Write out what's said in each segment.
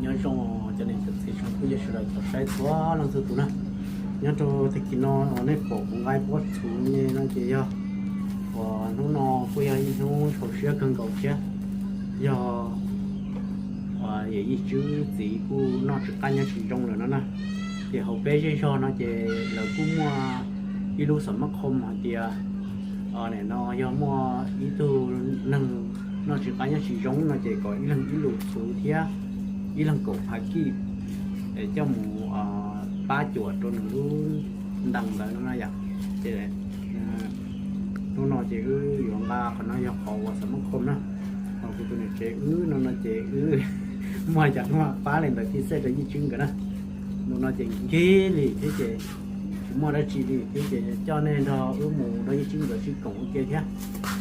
Nyob zoo cov niam cov txiv tsoom phooj ywg sawv daws cov saib txhua leej txhua tus na. Nyob rau tag kis no nej pom kuv nqa pob txhuv ne no ces yog uas hnub no kuj yog ib hnub txaus siab kawg nkaus thiab. Yog yawm yij Tswb txiv kuj noj tsis qab nyob tsis zoo lawm no na. Ces hauv peb zej zog no ces lawv kuj muaj ib lub xov mab khom hais tias nim no yog muaj ib tug neeg noj tsis qab nyob tsis zoo no ces kom ib leeg ib lus txhuv thiab ib leeg kaum phav kij coj mus pab cuam rau nws lub ntees ntawd no na yom. Ces hnub no ces wb yuav nqa qhov no yog qhov uas xov mab khom na. Ho kuv tus niam tsev wb no no ces wb muaj cov pab li ntawd tib xej rau Yij Tswb nkawd na. Hnub no ces nkig li thiab ces tsis muaj dab tsi li thiab ces coj nej nrog wb mus nrog Yij Tswb nkawd sib koom ua ke thiab.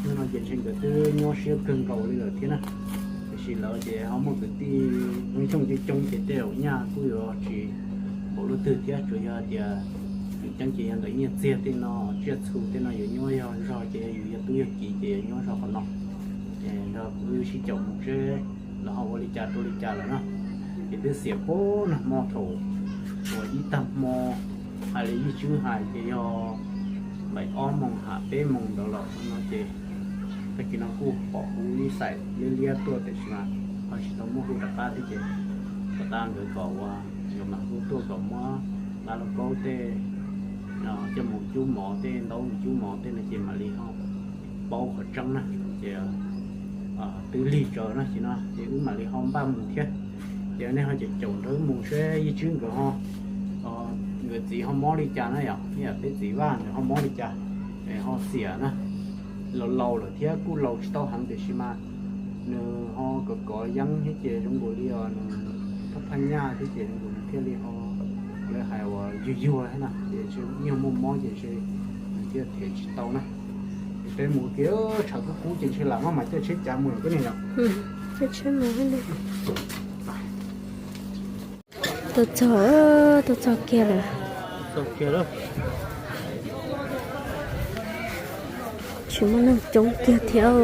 Hnub no ces ntshe nkawd twb nyuaj siab kawg nkaus li lawm thiab na. Tiam sis lawv ces ho muaj kwv tij Hmoob Xyooj coob coob ces tej zaum nyaj kuj yuav tsis npaum lub twg thiab, tsuas yog tias nws ceeb ces yog ntawm nyiaj txiag tej no, tsiaj txhu tej no yuav nyuaj zog zog ces yus yog tub yog kiv ces yuav nyuaj zog qhov no. Ces nrog wb sib caum mus seb lawv ho ua li cas rau li cas lawm na. Ces twb xiam puag nag hmo thaum uas ib tag hmo hais li Yij Tswb hais ces yog npaim ob moos ham peb moos ntawd los no ces tag kis no kuj pom kuv ib xaim liab liab tuaj tiam sis mas ho tsis tau muaj hu rov qab thiab ces kom tas nkawd kom uas nkawd mam hu tuaj kom muab nqa lauj kaub tej coj mus cub mov tej, ntaub mus cub mov tej no ces mam li ho paub qhov tseeb na. Ces twb lig tsawv no ces no ces wb mam li ho npaj mus thiab. Ces nej ho caum caum nrog wb mus seb Yij Tswb nkawd ho, nkawd txiv ho mob li cas na yom, yam peb txiv Vaj ntawd ho mob li cas, ho xiam na, laus laus lawm thiab kuj laus tsis tau heev tiam sis mas nws ho kov kov yeeb thiab ces zoo nkaus li os nws thaj thaj nyaj thiab ces zoo nkaus nws thiaj li ho, lawv hais uas yuag yuag thiab na ces ntshe nyuag muaj mob ces ntshe nws thiaj them tsis tau na. Ces peb mus kiag tshav kub kub ces ntshe lam maj mam caij tsheb cav mus lawm koj niam yom. Caij tsheb mus. Tuaj txog, tuaj txog kiag lawm. Tsis muaj neeg coob kiag thiab.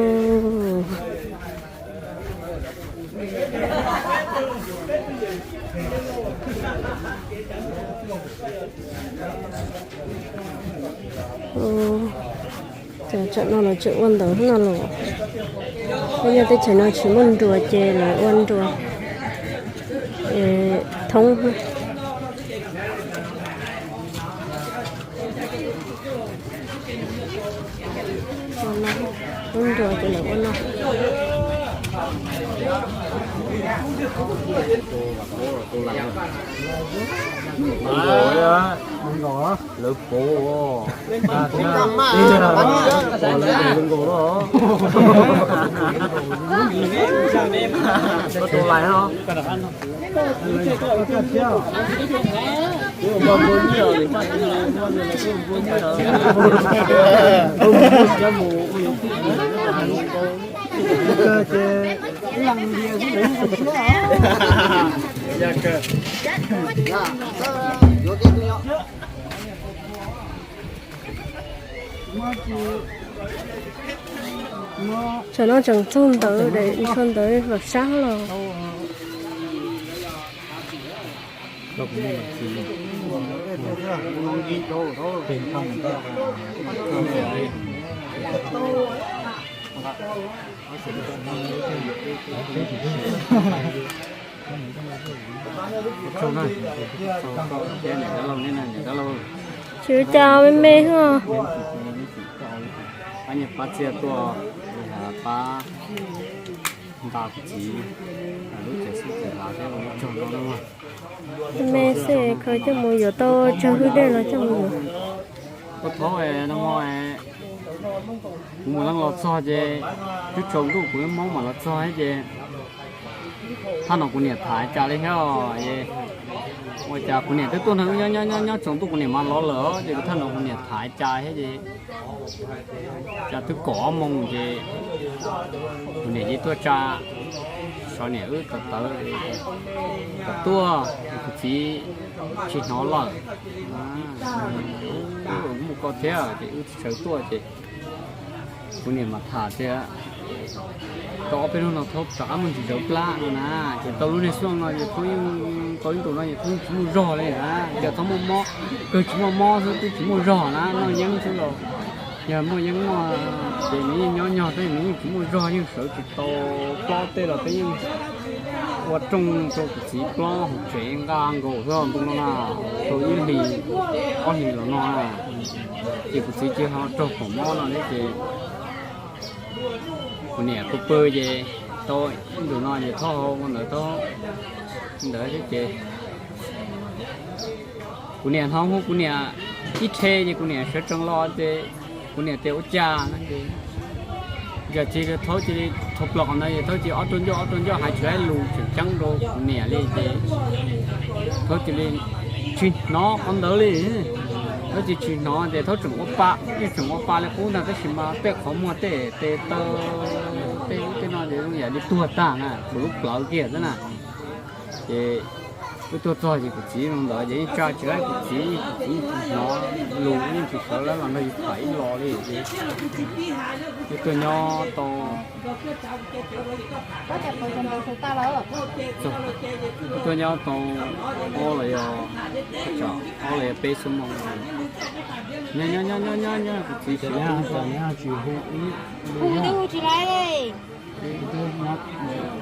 Tam no los tseem ua ntawv no los, peb nyob teb chaws no tsis muaj nruas ces lawv ua nruas thoob. Ua nruas ces lawv ua no. Lawv pov, lawv nkaus los. Koj tus lais no. Tam no tseem txog ntawd, txog ntawd los sab los. Tsis ua cas, me me xwb. Pab txiaj tuaj, pab nqa txiv lub tsev xwb tsev lav thiab ua lub tsaug no. Me xwb, khaws coj mus yuav tau tsawg hwj dej los coj mus yuav. Ua thaub no, kuv mus leej los txog ces twb tsaus ntuj kuv ib hmoob mam los txog thiab ces thaj no kuv niam tham cas li thiab os. Ua cas kuv niam twb tuaj nrog wb nyob nyob nyob tsaus ntuj kuv niam mas los lawm ces kuv thaj no kuv niam tham cas thiab ces cas twb kaum ob moos ces kuv niam yeej tuaj tsa, xyov niam wb tawv tawv kom tuaj, kuv txiv tsis hnov lawm. Mus ko thiab ces wb sawv tuaj ces kuv niam mas tham tias Tau ob peb hnub no thaub rov qab muaj ntsis zawv plab no na, ces tau lub niag xyoo no ces thaub yeej, tau ib ntus no ces thaub yeej tsis muaj zog li na. Ces thaub muaj mob, kawg tsis muaj mob xwb twb tsis muaj zog na, noj yeeb xwb los. Yog muaj yeeb no ces nws yeej nyob nyog, tab sis nws yeej tsis muaj zog, yeej sawv tsis tau plob tej los peb yeej ua rooj rau kuv txiv plob hauv tsev nqa nkaus xwb ntu no na, tau ib hlis ob hlis los no na. Ces kuv txiv cia ho raug pom mob no thiab ces kuv niam pw pw ces tau ib ntus no ces thaub ua ntawd, thaub ntawd thiab ces kuv niam hnov hu kuv niam ib rhe ces kuv niam sawv tsees los ces kuv niam tias ua cas no ces yog tsis thaub cia li thaub plaws qhov ntawd ces thaub cia li ob rau ncauj ob rau ncauj hais tsis laib lus tseem ceeb rau kuv niam li ces thaub cia li tsis hnov qhov ntawd li. Thaub cia li tsis hnov ces thaub tseem ua pa, yeej tseem ua pa li qub ntag tab sis mas tej qhov muag tej tes taw tej ub tej no ces zoo yam li tuag tag na, txhua lub plawv kiag xwb na. Ces wb tuaj txog ces kuv txiv zoo ntawd ces yeej tsa tsis laib kuv txiv, kuv txiv tsis hnov lus yeej tsis sawv lawv los nrog yus tham ib los li ces wb tuaj nyob tau, wb tuaj nyob tau ob los yog, ob los yog peb xuab moos. Nyob nyob nyob nyob nyob kuv txiv siv, hu twb hu tsis laib li.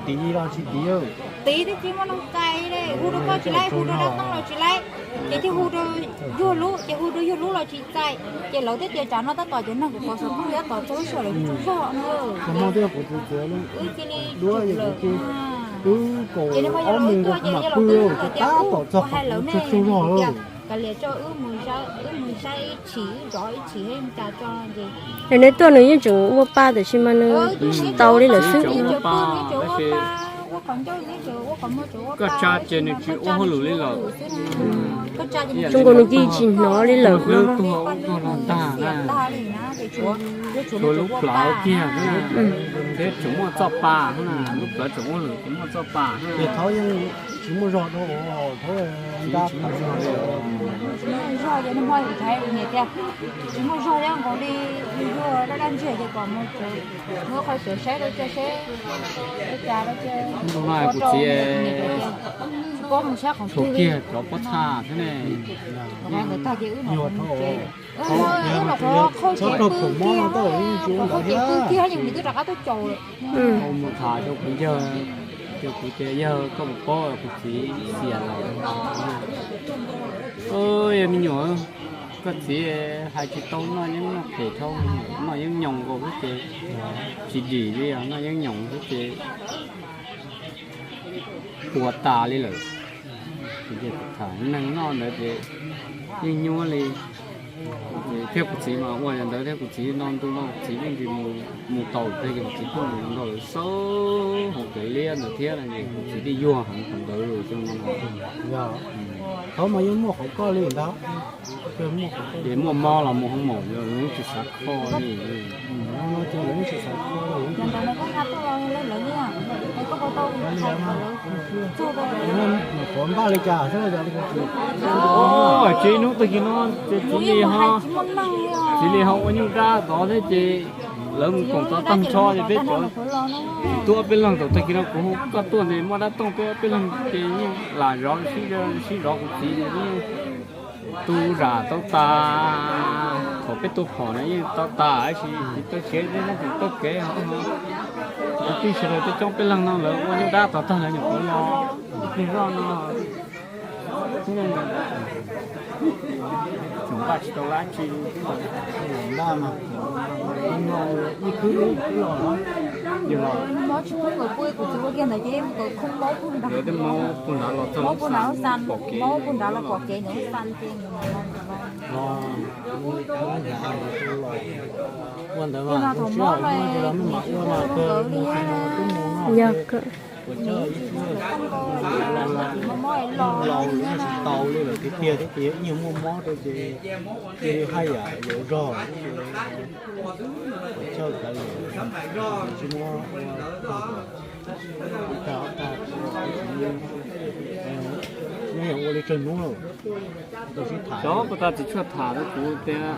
Tiv los tsis tiv, tiv twb tsis muaj neeg txais li, hu rau koj tsis laib, hu rau dab tooj los tsis laib, ces thiaj hu rau Yuag Lub, ces hu rau Yuag Lub los tsis txais, ces lawv twb tias tsam no tab tom cov neeg kuv qhov xov tooj tab tom tsaug lawm tsaug zog no. Wb cia li duab lawm. Ces nws mas yog lawv tuaj ces yog lawv twb tias kuv hais lawv ne, tias kav liam tso wb mus saib ib chim wb zov ib chim thiab cas tso ces nws tuaj nws yeej tseem ua pa tiam sis mas nws tsis tau li lawm xwb. Koj tsa ces nws tsis ua hauj lwm li lawm. Zoo nkaus nws cia li tsis hnov li lawm. Tuag los tag na, tshuav lub plawv kiag thiab tseem muaj txoj pa na, lub plawv tseem ua lwm tseem muaj txoj pa. Ces thaub yeej tsis muaj zog rau, thaub tsis muaj zog li. Tsis muaj zog ces nws hmo yus thaiv niam tias tsis muaj zog thiab nkaus li, yus yuag dab dab ntseg ces kom mus tsev, muab qhov xyuav saib rau cia seb ua cas rau cia. Kuv txiv tsis paub mus saib qhov twg li, cov pob txha thiab ne. Ntawd tag ces wb mus tsev. Wb los qhov qhauj ces pw kiag, qhov qhauj ces pw kiag ces nws twb rov qab tuaj caum lawm. Mus tham rau kuv yawg, ces kuv tias yawg koj puas paub kuv txiv xiam lawm. Yog me nyuam, koj txiv hais tsis tau, noj yeeb noj phem dhau, noj yeeb nyoos nkaus xwb ces tsis dim li os, noj yeeb nyoos xwb ces puas tas li lawm. Tham neeg noj ntawd ces yeej nyuaj li. Thiab kuv txiv mas ua li ntawd thiab kuv txiv no ntu no kuv txiv yeej tsis mus tau, ces kuv txiv pheej mus nrog lawv xauj hauv kev liab ntawd thiab, kuv txiv thiaj yuag heev qhov ntawd xwb no. Thaub mas yeej muaj qhov koj li ntag. Ces muaj mob los mus hoob maum, lawv yeej tsis xav kho li. Qhov npaj li cas xwb. Tsis hnub tag kis no ces txiv li ho, txiv li ho ua nyuj dab tod thiab ces lawv mus koom tau tag nrho ces peb cov tuaj ob peb leeg. Thaum tag kis no kuv hu koj tuaj ntawd muaj dab tooj tuaj ob peb leeg ces yeej lam zov, sib zov kuv txiv, yeej tu zam tau tas. Thaum peb tua phom na yeej tau tas, tab sis tsis tau siav, tsis tau kev, kuv tij sawv daws coob coob peb leeg no lawv ua nyuj dab tod tag lawv nyuam qhuav los ib pliag zoj no. Tseem npaj tsis tau dab tsi li. Npaj mas ib khwb ib khwb los, yog los mob tsis pub nkawd pw, kuv txiv ua kiag ntawd ces nkawd khoob mob puag nrad, mob puag nrad los txog, mob puag nrad los pom kev, mob puag nrad los pom kev ntawd xan ces nkawd los. Ua ntawd mas thaum mob no ua nkawd li. Yog mob mob los tsis tau li lawm tiag tiag, ib nyuag muaj mob rau ces cia li haj yam yuav zog. Chaw kav liam, tsis muab ua tag, ib tag ob tag, nyob yog ua li tsawg hnub lawm. Cov puas tas txiv tshuaj tham rau kuv tias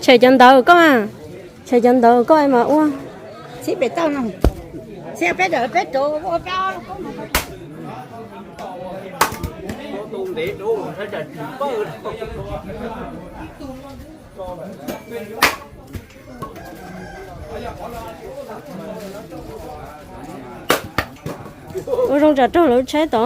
Tshem cov ntawv koj, tshem cov ntawv koj mas ua. Txhib pem toj no. Txhib peb daim peb rau ua peb ob lub koob no. Ua zoo tsam raug lawv tshaib tod.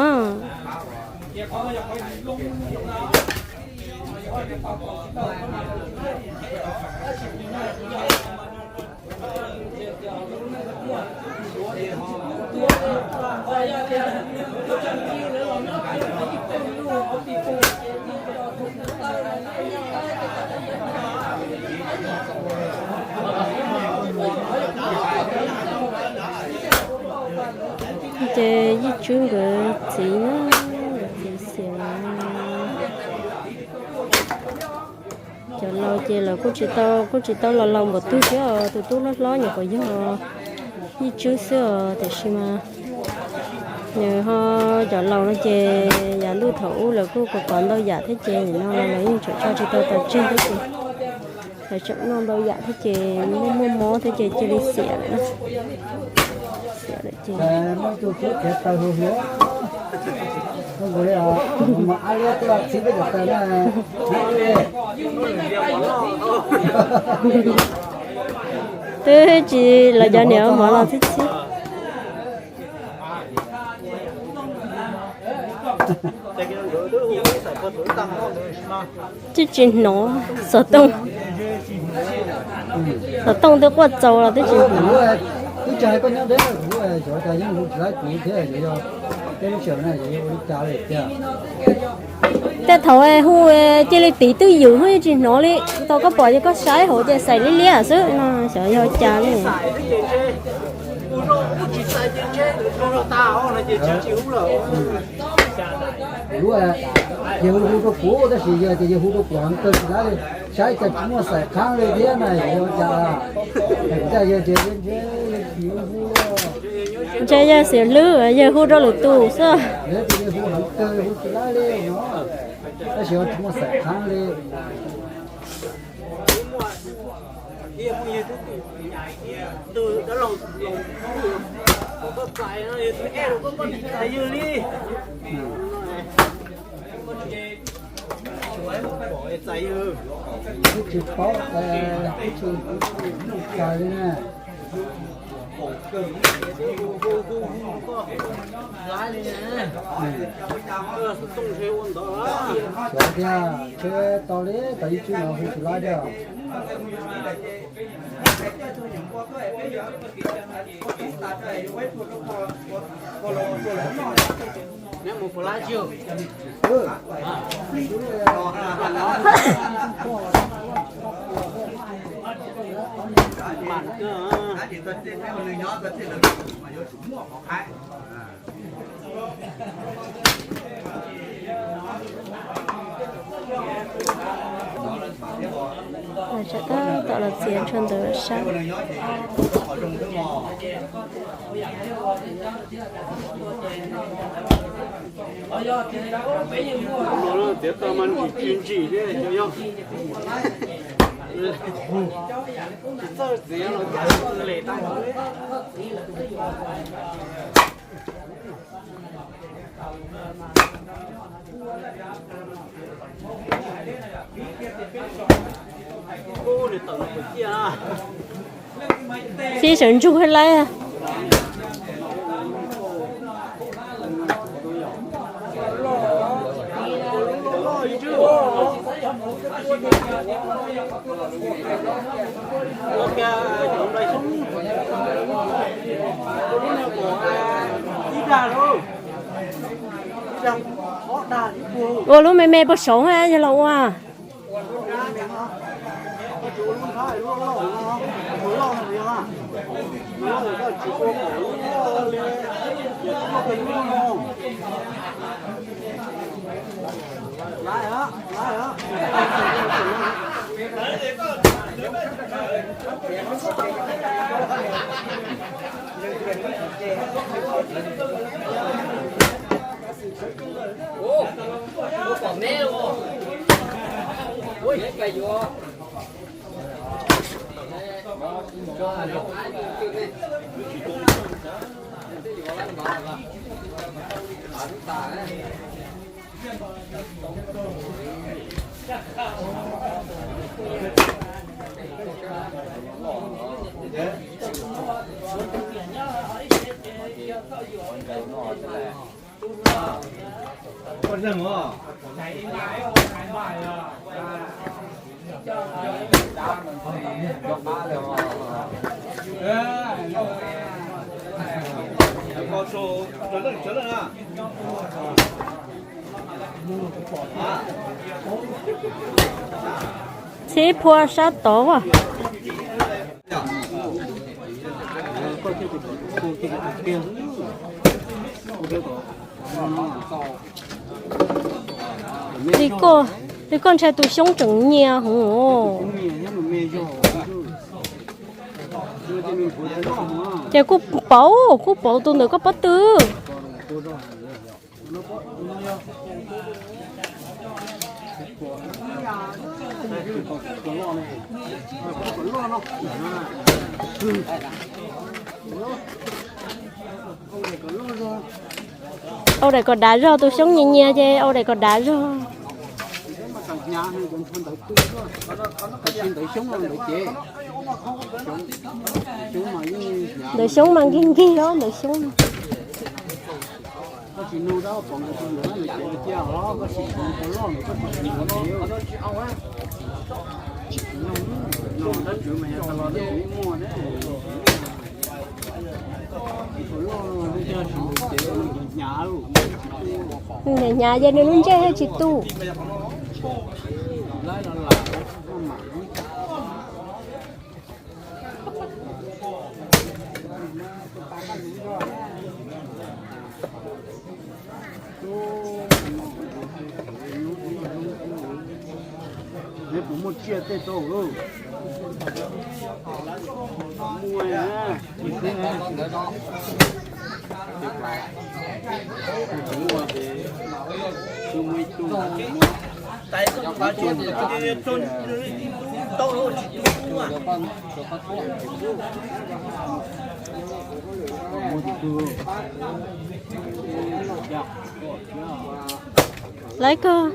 Ces Yij Tswb nkawd txiv na, nkawd txiv xiam. Cov laus ces lawv kuj tsis tau, kuj tsis tau los laus npaum twg thiab os, tus tub hlob hlob nyuam qhuav yog Yij Tswb xwb os, tiam sis mas nws ho, cov laus no ces yav ntuj thaum ub lawv kuj kov kov ntau yam thiab ces nim no los lawv yeej tseem tso tsis tau tseg thiab ces lawv tseem noj ntau yam thiab ces muaj muaj mob thiab ces cia li xiam lawm na. Xiam lawm ces twb tsis, lawv cov niam mov los txhib txhib. Twb tsis hnov, xov tooj, xov tooj twb quaj txaus los twb tsis hnov. Tej thaum hu cia li tiv twj ywm yeej tsis hnov li, tau koj pom ces koj saib hauv ces xaim liab liab xwb no, xyov yog cas li. Lub, yawg hu hu rau kuv tab sis yog tias yawg hu rau kuv heev kawg tsis laib li, saib cas tsis muaj xaim qhaab li thiab na, yog ua cas? Cas yawg tias ntshe yawg tsis hu. Ntshe yawg xiam hlwb, yawg hu rau lwm tus xwb. Yog tias yawg hu heev kawg hu tsis laib li no, tab sis tsis muaj xaim qhaab li. Twb tsis paub, twb tsis txais li na. Xyov tiag, tsis tau li, tau ib tsub no hu tsis laib tiag. Tsam tab tom los txiav tshuaj ntawd sab. Txiav tau mas ntsim tsis ntsim thiab yog. Tsis txawj txiav los txiav lem tag. Fij sawv ntsug lawm. Ua lub me me puag saud yog los ua. Txhib phua sab tod as. Li koj, li koj ntshai tus xyoob tseem nyias hov. Ces kuj pauv, kuj pauv tus ntawm koj pob tw. Au daim kom dav zog, tus xyoob nyias nyias ces au daim kom dav zog. Ntawm xyoob mas nkig nkig os, ntawm xyoob. Hnyav hnyav ces nws lub ntsej thiaj tsis tu. Tsiaj tej tau lawm. Muaj na, ib tug na. Muaj ib tug. Lawv kawg.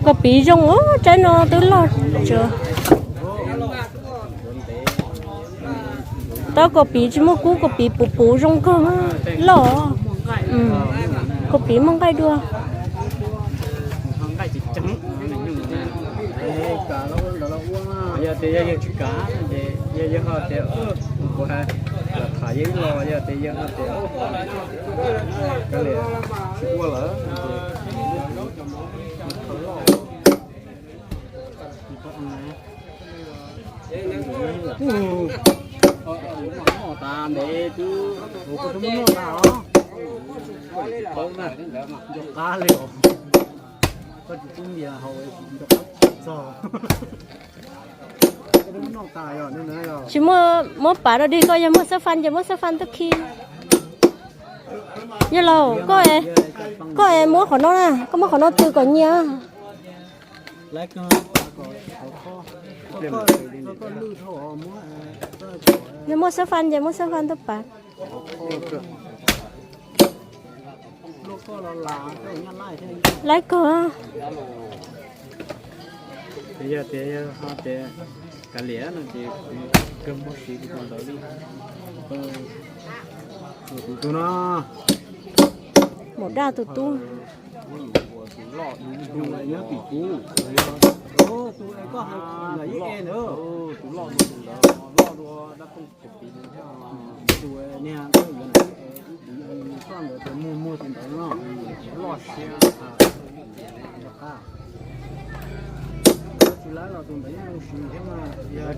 Koj piv zoo, tsaib no twb loj tsawv. Tab koj piv tsis muaj kub, koj piv puv puv zoo kawg, loj. Koj piv muaj nqaij dua. Yog tias yog yawg tsis kav ces yog yawg ho tias kuv hais los tham yawg ib los, yog tias yawg ho tias kav liam tsis ua lawm. Noj tas ntev twb, kuv twb muab noj tas os. Nco qab li os. Koj tsis pub npias haus nco qab txog. Tsis muaj, muab pav rau dig, koj yog muaj xab fan ces muab xab fan tuaj khi. Yog laus, koj es muab qhov no na, koj muab qhov no tw kom nyias. Yog muaj xab fan ces muab xab fan tuaj pav. Laib kawg. Yog tias ho tias kav liam no ces kawg muab siv li tus ntawd li. Tus tub no. Maum daj tus tub. Nyob tim kuv. Tus koj hais ntawd, tus loj dua tus ntawd, loj dua dab Kooj Pim, tus niag koj yuav ntawd, ib tus koj ntawd tus muag muag tus ntawd no, loj siab. Tsis lawv los tus ntawd yeej zoo siv thiab mas, yog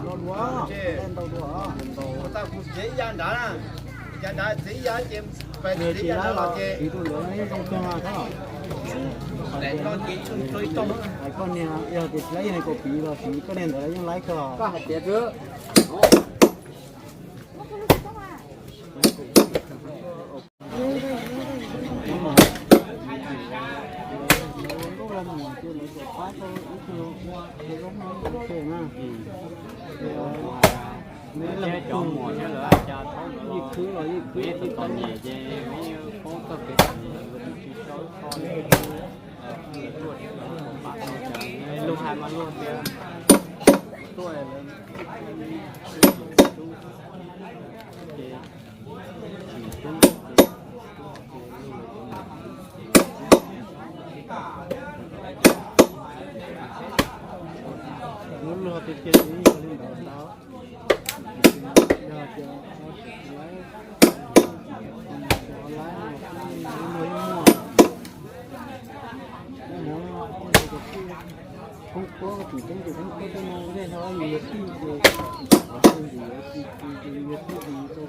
loj dua, ntau dua. Tau kuv txiv ib yav nrad na, yav nrad txiv ib yav ces, txiv ib yav nrad los ces, txiv tus ntawd yeej zoo kawg mas. Hais koj niag, yog tias tsis laib yog niag Kaum Piv los sis koj niag ntawd yeej laib kawg. Koj hais tias xwb. Cov muam thiab lawv cas thaub ntawd los, ib tug tau nyiam ces paub txoj kev tau nyiam, tsis sau kho li. Lug hais mas luag tias tuaj lawv tsis tub, ces tsis tub. Lub luag tiag tiag ces yog li ntawd ntag. Yog tias lawv, lawv, lawv muaj, muaj, muaj, muaj, thoob qub, tim thoob, tim thoob qub tej no, tej no yus yog tij ces, yus yog tij ces yus yog tij ces yus tau